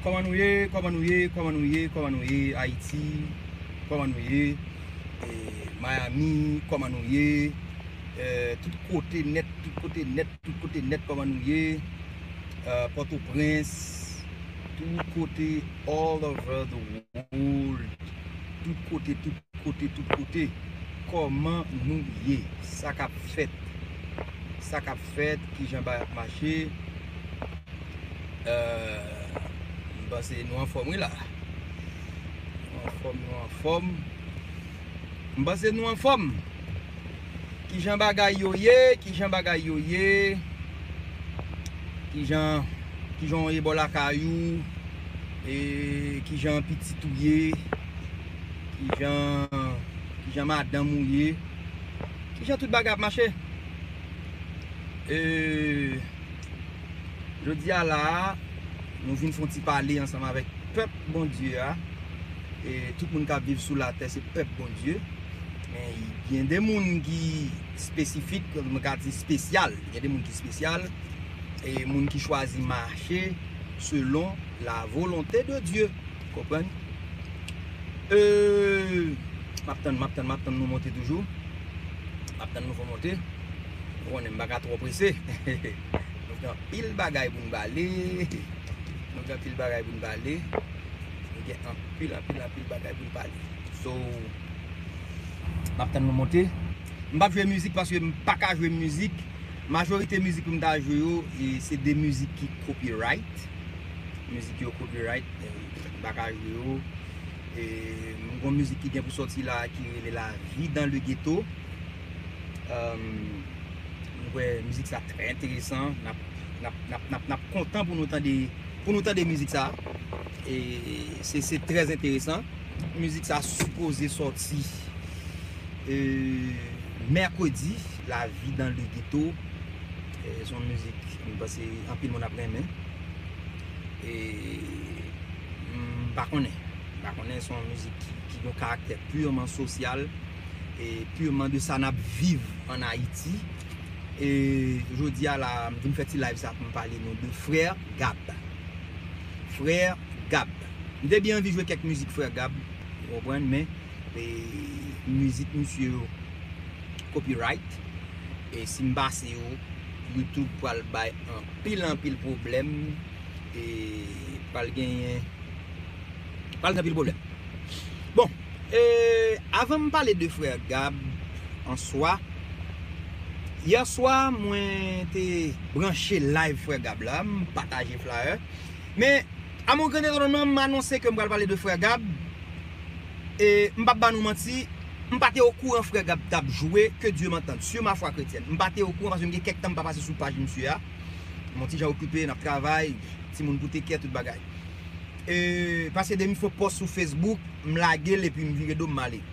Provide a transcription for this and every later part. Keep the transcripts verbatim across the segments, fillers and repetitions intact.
Kòman nou ye? Kòman nou ye? Kòman nou ye? Kòman nou ye? Ayiti, kòman nou ye? E, Miami, kòman nou ye? E, tout kote nèt, tout kote nèt, tout kote nèt, kòman nou ye? E, Pòtoprens, tout kote, all over the world, tout kote, tout kote, tout kote. Kòman nou ye? Sa k ap fèt? Sa k ap fèt? Kijan bagay ap mache? Euh, m panse nou anfòm, wi, la. Nou anfòm, nou anfòm. M panse nou anfòm. Kijan bagay yo ye? Kijan bagay yo ye? Kijan, kijan w ye bò lakay ou? E kijan pitit ou ye? Kijan, kijan madanm ou ye? Kijan tout bagay ap mache? E, jodi a la a, nou vin fè yon ti pale ansanm avèk pèp Bondye a. E tout moun k ap viv sou latè, se pèp Bondye. Men gen de moun ki espesifik, mwen ka di espesyal. Gen de moun ki espesyal. E moun ki chwazi mache selon la volonte de Dye. Konprann? E, m ap tann, m ap tann, m ap tann nou monte toujou. M ap tann nou fè monte. Ou konnen m pa ka twò prese. Nou gen anpil bagay pou n pale. Nou gen anpil bagay pou n pale. Nou gen anpil, anpil, anpil bagay pou n pale. So, m ap tann nou monte. M p ap jwe mizik paske m pa ka jwe mizik. Majorite mizik pou m ta jwe yo, e, se de mizik ki copyright. Mizik yo copyright, e, m pa ka jwe yo. E, m gon mizik ki gen pou sòti la ki rele La vie dans le ghetto. Èm, m kwè mizik sa trè enteresan. N ap, n ap, n ap, n ap, n ap kontan pou nou tande, pou nou tande mizik sa. E se, se trè enteresan. Mizik sa sipoze sòti, e, mèkredi, La vie dans le ghetto. E, se yon mizik, m panse anpil moun ap renmen. E, m pa konnen. M pa konnen, se yon mizik ki, ki gen yon karaktè purman sosyal e purman de sa n ap viv ann Ayiti. E jodi a la, m vin fè ti live sa pou m pale nou de Frè Gab. Frè Gab. M te byen anvi jwe kèk mizik Frè Gab, ou konprann, men, e, mizik misye yo copyright. E si m pase yo, YouTube pral bay anpil, anpil pwoblèm. E pral genyen, pral gen anpil pwoblèm. Bon, e, avan m pale de Frè Gab an swa, yè swa, mwen te branche live Frè Gab la, m pataje flyer. Men, à mon grand étonnement, m anonse ke m pral pale de Frè Gab. E m p ap ba nou manti, m pa te okouran Frè Gab t ap jwe, que Dieu m'entende, sur ma foi chrétienne. M pa te okouran paske m gen kèk tan m pa pase sou paj misye a. M on ti jan okipe, n ap travay, timoun pou tekè, tout bagay. E, paske depi m fè pòs sou Facebook, m lage l epi m vire do m ale.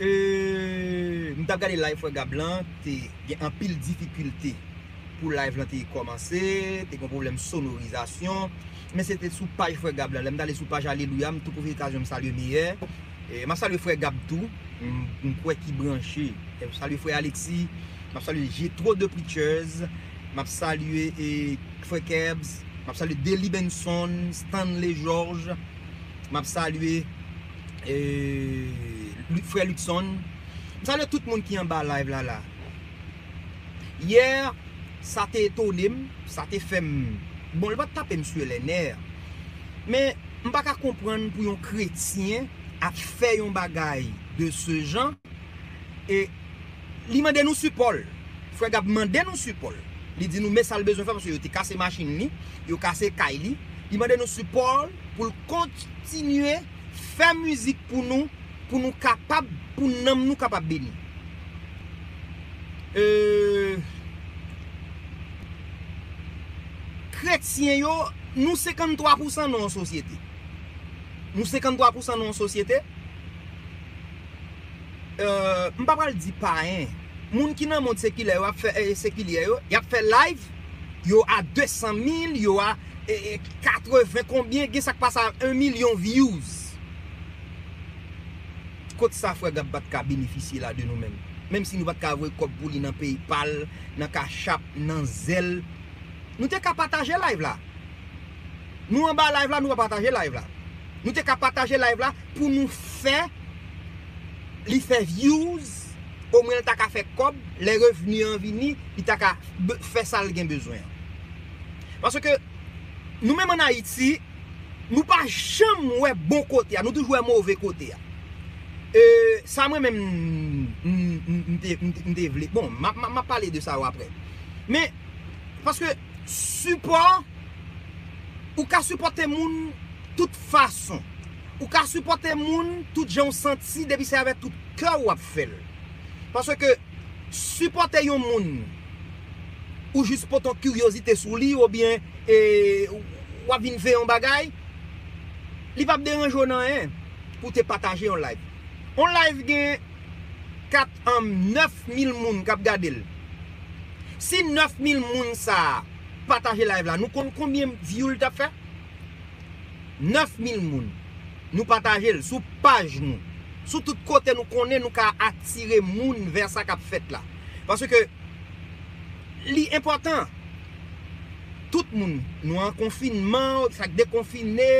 E, m t ap gade live Frè Gab lan, te gen anpil difikilte pou live lan te kòmanse, te gen pwoblèm sonorizasyon, men se te sou paj Frè Gab lan. Lè m t ale sou paj Alelouya, m tou pwofite okazyon m salye Meyè. E, m ap salye Frè Gab tou, m, m kwè ki branche. E, m salye Frè Alexis, m ap salye Jetro de Preachers, m ap salye, e, Frè Kebs, m ap salye Deli Benson, Stanley Georges, m ap salye, e, Lu-, Frè Luckson. M salye tout moun ki anba live la la. Yè, sa te etone m, sa te fè m, bon, li pa t tape m sou lè nè, men m pa ka konprann pou yon kretyen ap fè yon bagay de se jan, e li mande nou sipò l. Frè Gab mande nou sipò l. Li di nou men sa l bezwen fè, paske yo te kase machin li, yo kase kay li. Li mande nou sipò l pou l kontinye fè mizik pou nou, pou nou kapab, pou nanm nou kapab beni. E, kretyen yo, nou senkanntwa pousan nan yon sosyete. Nou senkanntwa pousan nan yon sosyete. E, m pa pral di payen. Moun ki nan mond sekilè yo ap fè, e, sekilyè yo, y ap fè live, yo a de san mil, yo a, e, e, katreven konbyen, gen sa k pase a yon milyon views. Kot sa Frè Gab pa t ka benefisye la de nou menm? Menm si nou pa t ka voye kòb pou li nan PayPal, nan Cash App, nan Zelle, nou te ka pataje live la. Nou anba live la, nou pa pataje live la. Nou te ka pataje live la pou nou fè li fè views, omwen l ta ka fè kòb, lè revni an vini, li ta ka be- fè sa l gen bezwen an. Paske nou menm ann Ayiti, nou pa janm wè bon kote a, nou toujou wè move kote a. E, sa mwen menm, m, m, m te, m te, m te vle. Bon, m ap, m ap, m ap pale de sa yo aprè. Men, paske sipò, ou ka sipòte moun tout fason. Ou ka sipòte moun tout jan w santi, depi se avèk tout kè w w ap fè l. Paske sipòte yon moun, ou jis pote yon kiryozite sou li, oubyen e, w ap vin fè yon bagay, li p ap deranje w nan anyen pou w te pataje yon live. Yon live gen kat, an, nèf mil moun k ap gade l. Si nèf mil moun sa a pataje live la, nou konn konbyen view l t ap fè? Nèf mil moun. Nou pataje l sou paj nou. Sou tout kote nou konnen nou ka atire moun vè sa k ap fèt la. Paske li enpòtan. Tout moun, nou an konfinman, sa k dekonfine,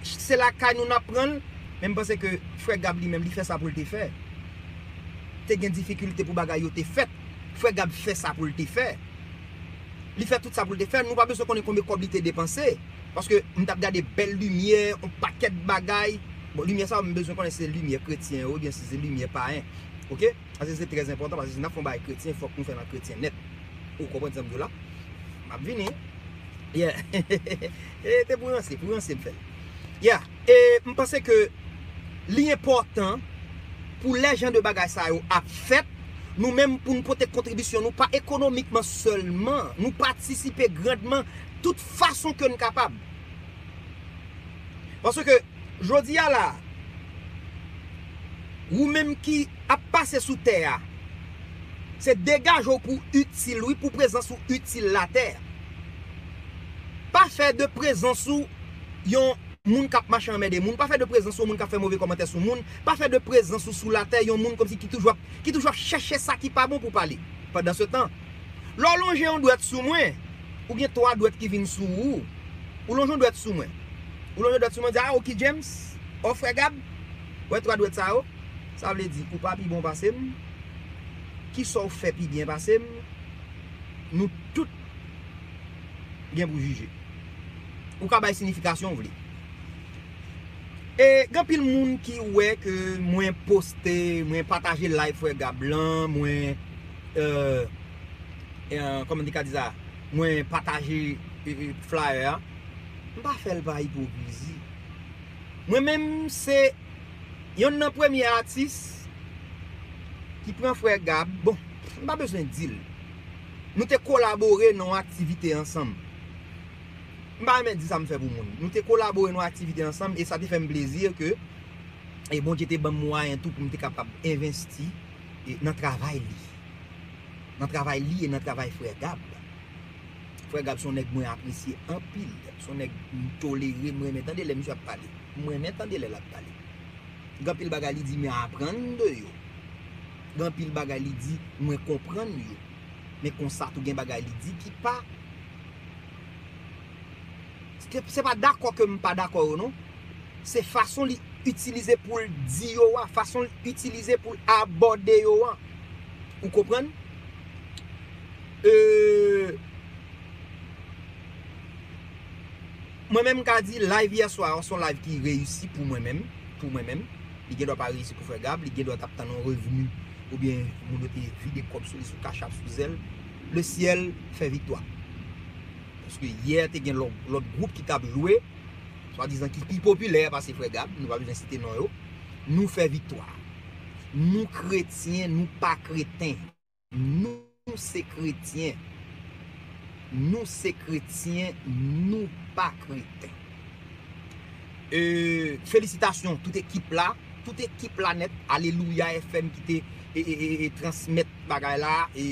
se lakay nou n ap pran l. Men m panse ke frè Gab li menm, li fè sa pou l te fè. Te gen difikilte pou bagay yo te fèt. Frè Gab fè sa pou l te fè. Li fè tout sa pou l te fè. Nou pa bezwen konnen konbyen kòb li te depanse. Paske m t ap gade bèl limyè, yon pakèt bagay. Bon, limyè sa yo, m bezwen konnen si se limyè kretyen yo, oubyen si se limyè payen. Oke? Paske se trè enpòtan, paske si n ap fè yon bagay kretyen, fòk nou fè l an kretyen nèt. Ou konprann sa m di w la? M ap vini. Yeah. E te pou ranse, pou ranse m fè l. Yeah. E m panse ke li enpòtan pou lè jan de bagay sa yo ap fèt, nou menm pou n pote kontribisyon nou, pa ekonomikman sèlman, nou patisipe grandman tout fason ke n kapab. Paske jodi a la, ou menm ki ap pase sou tè a, se degaje w pou w itil, wi, pou prezans ou itil latè. Pa fè de prezans ou yon moun k ap mache anmède moun, pa fè de prezans ou yon moun k ap fè move kòmantè sou moun, pa fè de prezans ou sou latè yon moun kòmsi ki toujou ap, ki toujou ap chèche sa ki pa bon pou pale. Pandansetan, lè w lonje yon dwèt sou mwen, ou gen twa dwèt ki vin sou ou. Ou lonje yon dwèt sou mwen. Ou lonje yon dwèt sou mwen, di, "Ah, Oki James, o frè Gab." Wè twa dwèt sa yo? Sa vle di, ou pa pi bon pase m. Kisa w fè pi byen pase m? Nou tout gen pou jije. Ou ka bay siyifikasyon w vle. E gen anpil moun ki wè ke mwen poste, mwen pataje live frè Gab lan, mwen, euh, euh, kòman m te ka di sa? Mwen pataje, euh, euh, flyer a. M pa fè l pa ipokrizi. Mwen menm, se yonn nan premye atis ki pran frè Gab. Bon, m pa bezwen di l. Nou te kolabore nan yon aktivite ansanm. M pa renmen di sa m fè pou moun. Nou te kolabore nan yon aktivite ansanm e sa te fè m plezi ke e Bondye te ban m mwayen tou pou m te kapab envesti e nan travay li. Nan travay li e nan travay frè Gab. Frè Gab se yon nèg mwen apresye anpil. Se yon nèg m tolere, m renmen tande lè misye ap pale. M renmen tande lè l ap pale. Gen anpil bagay li di, mwen aprann de yo. Gen anpil bagay li di, mwen konprann yo. Men konsa tou gen bagay li di ki pa, se, se pa dakò ke m pa dakò yo, non. Se fason li itilize pou l di yo a, fason l itilize pou l abòde yo a. Ou konprann? Euh, mwen menm m ka di live yè swa an se yon live ki reyisi pou mwen menm, pou mwen menm. Li gen dwa pa reyisi pou frè Gab, li gen dwa t ap tann yon revni, oubyen moun yo te vide kòb sou li sou Cash App, sou Zelle. Le syèl fè viktwa. Paske yè te gen lòt, lòt gwoup ki t ap jwe, swadizan ki pi popilè pase frè Gab, nou pa bezwen site non yo. Nou fè viktwa. Nou kretyen, nou pa kreten. Nou se kretyen. Nou se kretyen, nou pa kreten. E, felisitasyon tout ekip la, tout ekip la nèt, Alelouya F M ki te e, e, e, e, transmèt bagay la, e,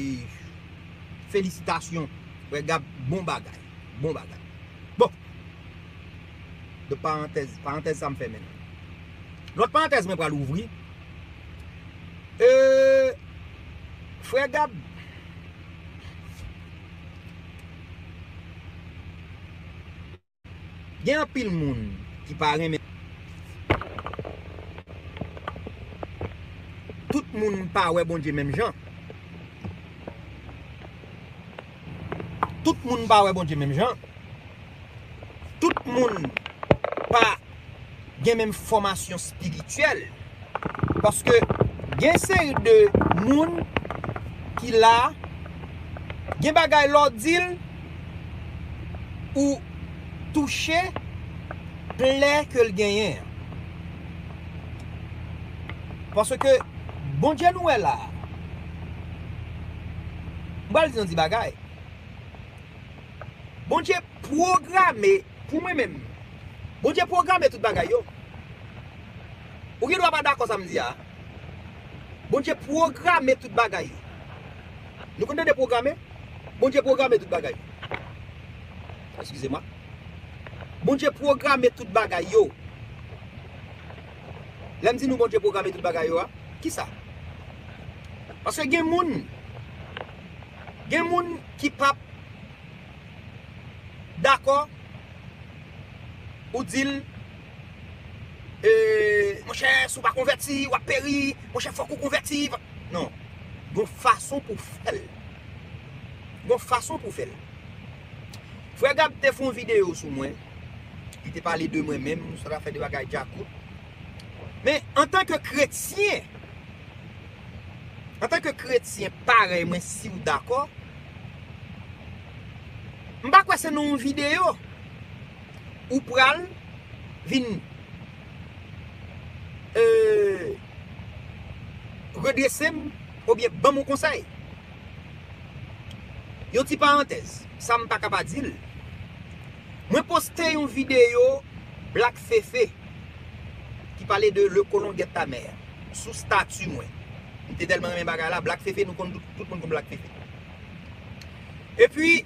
felisitasyon, frè Gab, bon bagay, bon bagay. Bon, de parantèz, parantèz sa m fèmen. Lòt parantèz mwen pral ouvri. E, frè Gab, Gen anpil moun ki pa renmen. Tout moun pa wè Bondye menm jan. Tout moun pa wè Bondye menm jan. Tout moun pa gen menm fòmasyon espirityèl. Paske gen seri de moun ki la, gen bagay lè w di l, ou touche plè ke l genyen an. Paske Bondye nou wè la, m pral di yon ti bagay. Bondye pwograme, pou mwen menm, Bondye pwograme tout bagay yo. Ou gen dwa pa dakò sa m di a. Bondye pwograme tout bagay yo. Nou konn tande pwograme? Bondye pwograme tout bagay yo. Eskize mwa. Bondye pwograme tout bagay yo. Lè m di nou Bondye pwograme tout bagay yo a, kisa? Paske gen moun, gen moun ki p ap dakò, ou di l, e, monchè, si w pa konvèti, w ap peri, monchè, fòk ou konvèti. Non. Gon fason pou fè l. Gon fason pou fè l. Frè Gab te fè yon videyo sou mwen. Li te pale de mwen menm, sa ta fè de bagay djakout. Men, antanke kretyen, antanke kretyen parèy mwen, si w dakò, m pa kwè se nan yon videyo ou pral vin, euh, redrese m oubyen ban m yon konsèy. Yon ti parantèz, sa m pa ka pa di l. Mwen poste yon videyo Black Fefe ki pale de Le Colon Guette Ta Mère sou stati mwen. M te tèlman renmen bagay la, Black Fefe, nou konn tout, tout moun konn Black Fefe. Epi,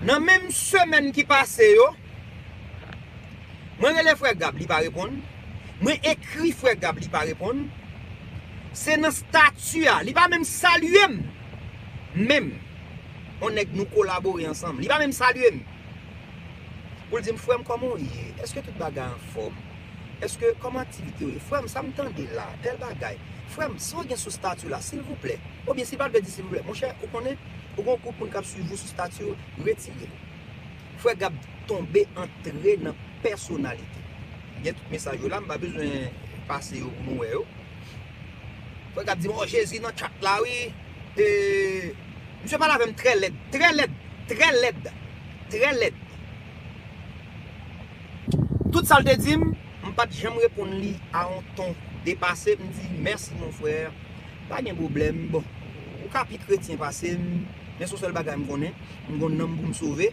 nan menm semèn ki pase yo, mwen rele frè Gab, li pa reponn. Mwen ekri frè Gab, li pa reponn. Se nan stati a, li pa menm salye m. Menm. On nèg nou kolabore ansanm. Li pa menm salye m. Pou l di m, "Frè m, kòman w ye? Èske tout bagay anfòm? Èske, kòman aktivite yo ye? Frè m, sa m tande la, tèl bagay. Frè m, sa w gen sou stati w la, silvouplè." Oubyen si l pa t vle di silvouplè, monchè, ou konnen, ou gen yon gwoup moun k ap swiv ou sou stati yo, retire l. Frè Gab tonbe antre nan pèsonalite. Gen tout mesaj yo la, m pa bezwen pase yo pou nou wè yo. Frè Gab di m, "O, Jezi nan chat la, wi." E, misye pale avè m trè lèd, trè lèd, trè lèd, trè lèd. Tout sa l te di m, m pa t janm reponn li a yon ton depase. M di, "Mèsi, mon frè. Pa gen pwoblèm. Bon, ou ka pi kretyen pase m, men se yon sèl bagay m konnen, m gon nanm pou m sove,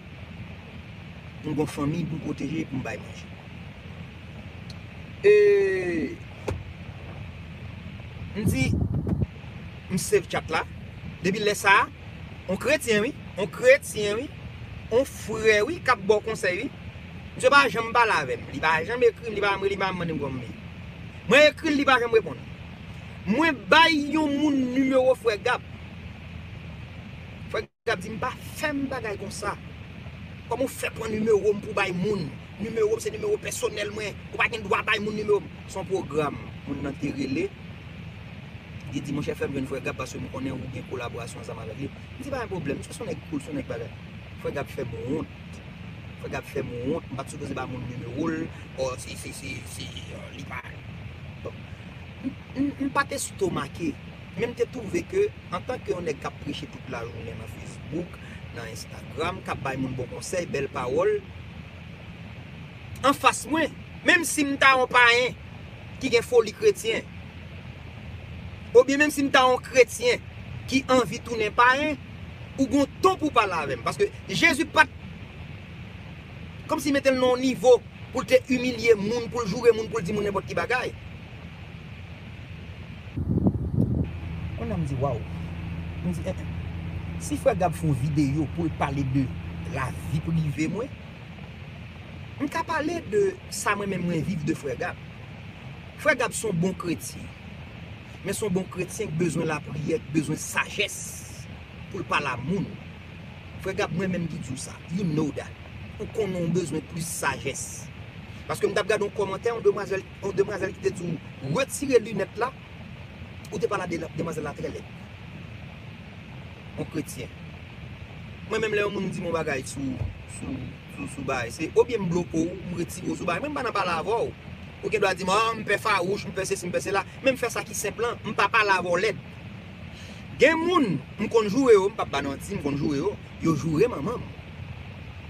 m gon fanmi pou m pwoteje, pou m bay manje." E, m di, m save chat la. Depi lè sa a, on kretyen, wi, on kretyen, wi, on frè, wi, k ap ba w konsèy, wi. Misye pa janm pale avè m. Li pa janm ekri m, li pa janm rele m, li pa janm mande m kòman m ye. Mwen ekri l, li pa janm reponn. Mwen bay yon moun nimewo frè Gab. Frè Gab di m, "Pa fè m bagay konsa. Kòman w fè pran nimewo m pou w bay moun? Nimewo m se nimewo pèsonèl mwen. Ou pa gen dwa bay moun nimewo m." Se yon pwogram moun nan te rele. Li di, "Monchè, fè m jwenn frè Gab paske m konnen ou gen kolaborasyon ansanm avèk li." M di, "Pa gen pwoblèm, misye se yon nèg cool, se yon nèg bagay." Frè Gab fè m wont. Frè Gab fè m wont. M pa t sipoze ba moun nimewo l. O, si, si, si, si, o, li pa. Bon. M, m, m pa t estomake. Men m te twouve ke, antanke yon nèg k ap preche tout lajounen nan Facebook, nan Instagram, k ap bay moun bon konsèy, bèl pawòl, anfas mwen, menm si m ta yon payen ki gen foli kretyen, oubyen menm si m ta yon kretyen ki anvi tounen payen, ou gon ton pou w pale avè m. Paske Jezi pa t kòmsi mete l nan yon nivo pou l te imilye moun, pou l joure moun, pou l di moun nenpòt ki bagay. Kounye a m di, "Waw." M di, "Eh, eh, si frè Gab fè yon videyo pou l pale de lavi prive mwen, m ka pale de sa mwen menm mwen viv de frè Gab." Frè Gab se yon bon kretyen. Men se yon bon kretyen ki bezwen lapriyè, ki bezwen sajès pou l pale a moun. Frè Gab, mwen menm ki di w sa. You know that. ou konnen w bezwen plis sajès. Paske m t ap gade yon kòmantè, yon demwazèl, yon demwazèl ki te di w retire linèt la, ou te pale a de, demwazèl la trè lèd. Yon kretyen. Mwen menm lè yon moun di m yon bagay sou, sou, sou, sou bagay, se oubyen m bloke w, m retire w sou bagay. Mwen m pa nan pale avè w. Ou gen dwa di m, ah, m pè fawouch, m pè sesi, m pè sela. Men m fè sa ki senp lan, m pa pale avè w lèd. Gen moun, m konn joure yo, m p ap ba nou manti, m konn joure yo, yo joure manman m.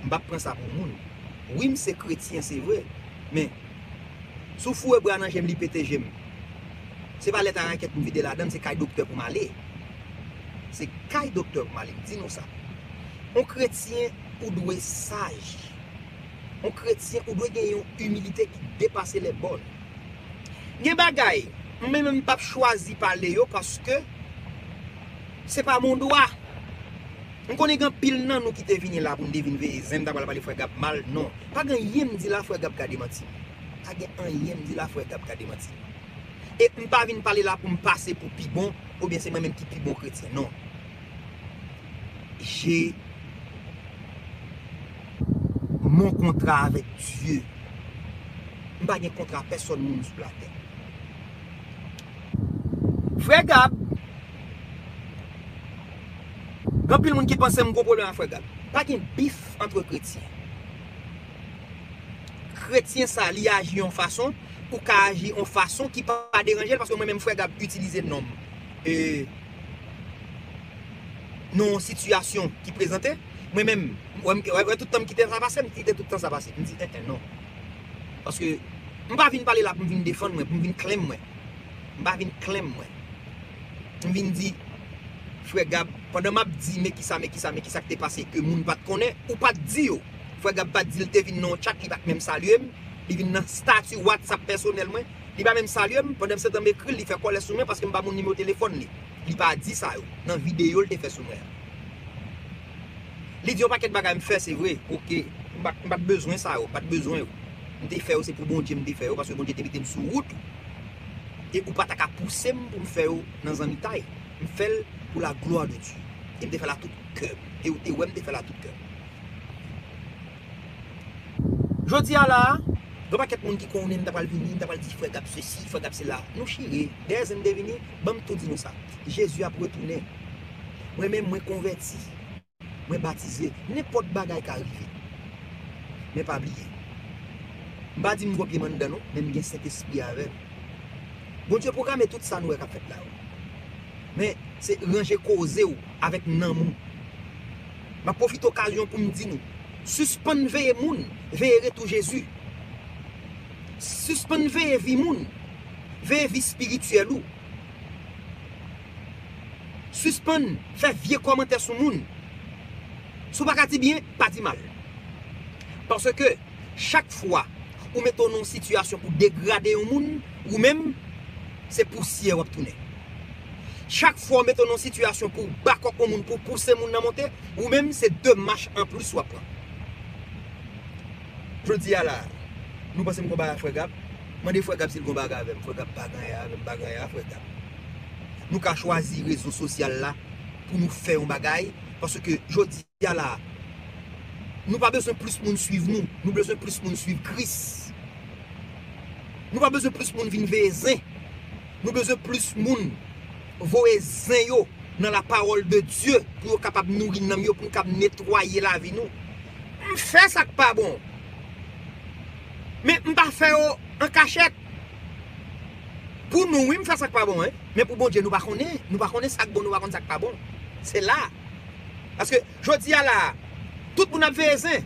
M p ap pran sa pou moun. Wi, m se kretyen, se vre, men si w foure bra nan je m, li pete je m. Se pa lèt a rakèt m vide ladan l, se kay doktè pou m ale. Se kay doktè pou m ale, m di nou sa. Yon kretyen, ou dwe saj. Yon kretyen, ou dwe gen yon imilite ki depase lè bòn. Gen bagay, mwen menm m p ap chwazi pale yo paske se pa mon dwa. M konnen gen anpil nan nou ki te vini la pou n te vin veye zen, m ta pral pale Frè Gab mal. Non. Pa gen anyen m di la Frè Gab ka demanti m. Pa gen anyen m di la Frè Gab ka demanti m. E m pa vin pale la pou m pase pou pi bon, oubyen se mwen menm ki pi bon kretyen. Non. J'ai mon contrat avec Dieu. M pa gen kontra pèsòn moun sou latè. Frè Gab, gen anpil moun ki panse m gon pwoblèm ak Frè Gab. Pa gen bif antre kretyen. Kretyen sa, li aji yon fason, ou ka aji yon fason ki pa deranje l, paske mwen menm Frè Gab itilize non m. E, nan yon sitiyasyon ki prezante, mwen menm, wè, m- wè, wè tout tan m kite sa pase, m kite tout tan sa pase. M di, en, en, non. Paske m pa vin pale la pou m vin defann mwen, pou m vin klenm mwen. M pa vin klenm mwen. M vin di, Frè Gab, pandan m ap di, men kisa, men kisa, men kisa k te pase ke moun pa t konnen, ou pa t di yo. Frè Gab pa t di l te vin nan yon chat, li pa t menm salye m. Li vin nan stati WhatsApp pèsonèl mwen, li pa menm salye m. Pandan m se tan m ekri l, li fè kòlè sou mwen paske m pa moun nimewo telefòn li. Li pa di sa yo. Nan videyo l te fè sou mwen an. Li di yon pakèt bagay m fè, se vre. Oke. M pa, m pa t bezwen sa yo, m pa t bezwen yo. M te fè yo, se pou Bondye m te fè yo, paske Bondye te mete m sou wout ou. E ou pa ta ka pouse m pou m fè yo nan zanmitay. M fè l pou la glwa de Dye. E m te fè l a tout kè m. E ou te wè m te fè l a tout kè m. Jodi a la, gen pakèt moun ki konnen m ta pral vini, m ta pral di Frè Gab sesi, Frè Gab sela. Nou chire. Dèyè zen m te vini, ban m tou di nou sa. Jezi ap retounen. Mwen menm, mwen konvèti. Mwen batize. Nenpòt bagay ka rive. Men pa bliye. M pa di m gon pye m anndan non, men m gen Sentespri avè m. Bondye pwograme tout sa nou wè k ap fèt la yo. Men, se ranje koze w avèk nanm ou. M ap pwofite okazyon pou m di nou, sispann veye moun, veye retou Jezi. Sispann veye vi moun, veye vi espirityèl ou. Sispann fè vye kòmantè sou moun. Si w pa ka di byen, pa di mal. Paske chak fwa ou mete w nan yon sitiyasyon pou degrade yon moun, ou menm, se pousyè w ap tounen. Chak fwa w mete w nan yon sitiyasyon pou w bakòk yon moun, pou w pouse moun nan monte, ou menm, se de mach anplis w ap pran. Jodi a la, nou panse m gon bagay a Frè Gab? Mande Frè Gab si l gon bagay avè m. Frè Gab pa gen anyen avè m, pa gen anyen a Frè Gab. Nou ka chwazi rezo sosyal la pou nou fè yon bagay, paske jodi a la, nou pa bezwen plis moun swiv nou, nou bezwen plis moun swiv Kris. Nou pa bezwen plis moun vin veye zen. Nou bezwen plis moun voye zen yo nan la parole de Dieu pou yo kapab nouri nanm yo, pou nou kapab netwaye lavi nou. M fè sa k pa bon. Men m pa fè yo an kachèt. Pou nou, wi, m fè sa k pa bon, wi. Men pou Bondye, nou pa konnen. Nou pa konnen sa k bon, nou pa konn sa k pa bon. Se la. Paske jodi a la, tout moun ap veye zen.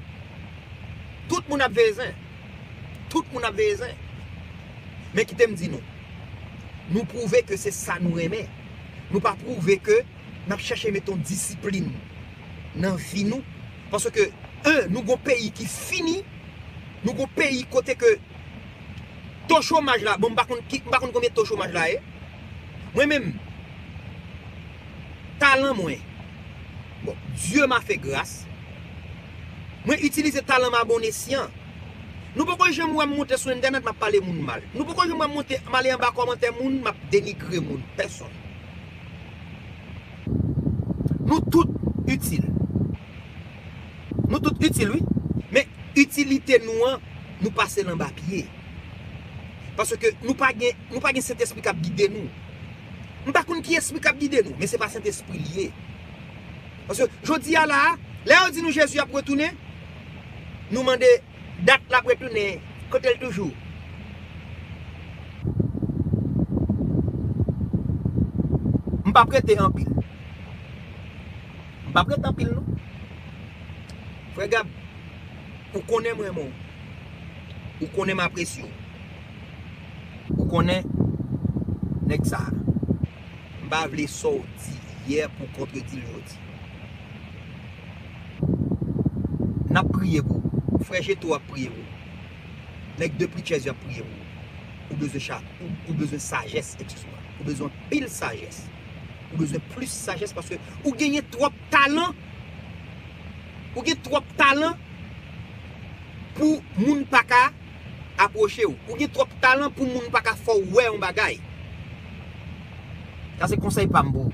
Tout moun ap veye zen. Tout moun ap veye zen. Men kite m di nou, nou pwouve ke se sa nou renmen. Nou pa pwouve ke n ap chèche mete yon disiplin nan vi nou. Paske, en, nou gon peyi ki fini, nou gon peyi kote ke to chomaj la, bon, m pa konn ki, m pa konn konbyen to chomaj la ye. Mwen menm, talan mwen, bon, Dieu m'a fait grâce. Mwen itilize talan m a bon esyan. Nou poko janm wè m monte sou entènèt, m ap pale moun mal. Nou poko janm wè m monte, m ale anba kòmantè moun, m ap denigre moun, pèsonn. Nou tout itil. Nou tout itil, wi. Men, itilite nou an, nou pase l anba pye. Paske nou pa gen, nou pa gen Sentespri k ap gide nou. M pa konn ki espri k ap gide nou, men se pa Sentespri l ye. Paske jodi a la a, lè yo di nou Jezi ap retounen, nou mande dat l ap retounen, kote l toujou? M p ap rete anpil. M p ap rete anpil non. Frè Gab, ou konnen m renmen w. Ou konnen m apresye w. Ou konnen nèg sa a. M pa vle sa w di yè pou kontredi l jodi. N ap priye pou ou. Frè Jeto ap priye pou ou. Nèg de Preachers yo ap priye pou ou. Ou bezwen cha, ou, ou bezwen sajès, eskize mwen. Ou bezwen anpil sajès. Ou bezwen plis sajès paske ou genyen twòp talan. Ou gen twòp talan pou moun pa ka apwoche w. Ou gen twòp talan pou moun pa ka fè w wè yon bagay. Sa se konsèy pa m pou ou.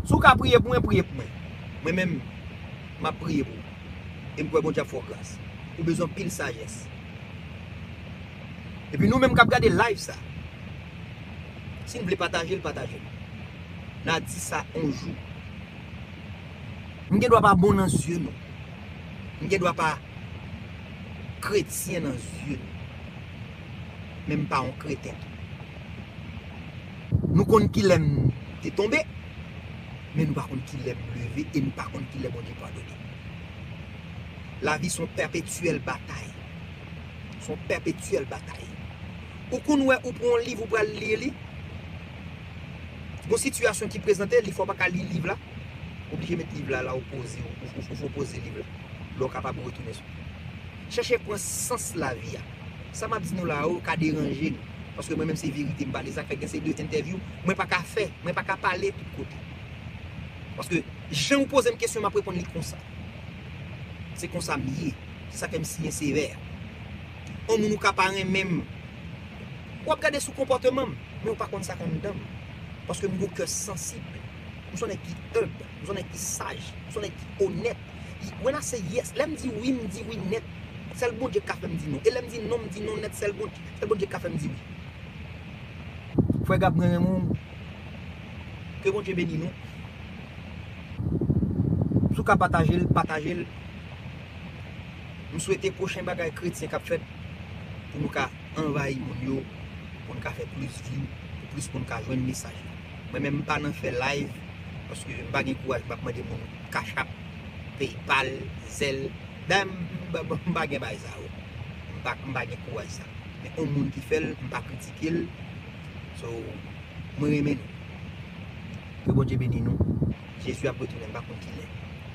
Si w ka priye pou mwen, priye pou mwen. Mwen menm, m ap priye pou ou. E m kwè Bondye ap fè w gras. Ou bezwen anpil sajès. Epi nou menm k ap gade live sa, si n vle pataje l, pataje l. N a di sa yon jou. M gen dwa pa bon nan zye nou. M gen dwa pa kretyen nan zye nou. Men m pa yon kreten tou. Nou konn kilè m te tonbe, men nou pa konn kilè m leve e nou pa konn kilè Bondye padone. Lavi se yon pèpetyèl batay. Se yon pèpetyèl batay. Ou konn wè ou pran yon liv ou pral li li. Gon sitiyasyon ki prezante, li fè w pa ka li liv la. Oblije met liv la la ou poze, ou, ou, ou, ou poze liv la. Lè w kapab ou retounen sou. Chèche pran sans lavi a. Sa m ap di nou la yo ka deranje nou. Paske mwen menm se verite m pale, sa k fè gen se de entèvyou mwen pa ka fè, mwen pa ka pale tout kote. Paske jan ou poze m kesyon, m ap reponn li konsa. Se konsa m ye. Se sa fè m siyen sevè. Yon moun ou ka pa renmen m. W ap gade sou konpòteman m, men ou pa konn sa k anndan m. Paske m gon kè sansib. M se yon nèg ki enb, m se yon nèg ki saj, m se yon nèg ki onèt. When I say yes, lè m di wi, m di wi nèt. Sèl Bondye k ka fè m di non. E lè m di non, m di non nèt, sèl Bondye, sèl Bondye k ka fè m di wi. Frè Gab, mwen renmen w. Ke Bondye beni nou. Si w ka pataje l, pataje l. M swete pwochen bagay kretyen k ap fèt pou nou ka anvayi moun yo, pou n ka fè plis vi, pou plis moun ka jwenn mesaj la. Mwen menm m pa nan fè live, paske m pa gen kouraj, m ap mande moun Cash App, PayPal, Zelle, dan m, m, m, m pa gen bagay sa yo. M pa, m pa gen kouraj sa. Men yon moun ki fè l, m pa kritike l. So, mwen renmen nou. Ke Bondye beni nou. Jezi ap retounen, m pa konn kilè.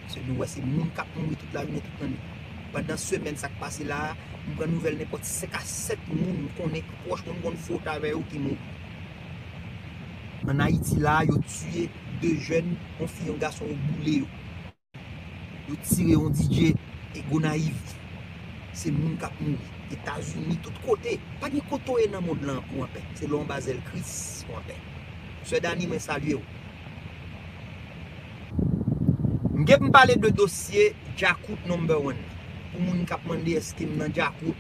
Se nou wè se moun k ap mouri tout lajounen, tout lannwit. Pandan semèn sa k pase la a, m pran nouvèl nenpòt senk a sèt moun m konnen ki pwòch mwen, m konn fwot avè yo ki mouri. Ann Ayiti la a, yo tiye de jèn, yon fi, yon gason, yo boule yo. Yo tire yon D J e Gonayiv. Se moun k ap mouri. Etazini, tout kote. Pa gen kote w ye nan mond lan pou w anpè. Se lè w anba zèl Kris ou anpè. Sè Dani, mwen salye w. M gen pou m pale de dosye Djakout number one. Pou moun k ap mande èske m nan Djakout,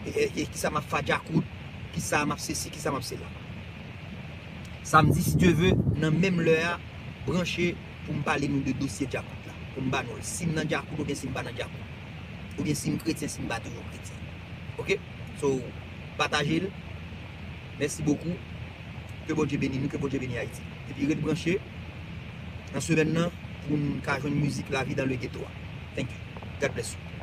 e, e, e, kisa m ap fè a Djakout, kisa m ap sesi, kisa m ap sela. Samdi, si Dye ve, nan menm lè a, branche pou m pale nou de dosye Djakout la. Pou m ba nou l. Si m nan Djakout oubyen si m pa nan Djakout. Oubyen si m kretyen, si m pa toujou kretyen. Oke? So, pataje l. Mèsi bokou. Ke Bondye beni nou, ke Bondye beni Ayiti. Epi ret branche nan semèn nan pou n ka jwenn mizik Lavi dans le ghetto a. Thank you. God bless you.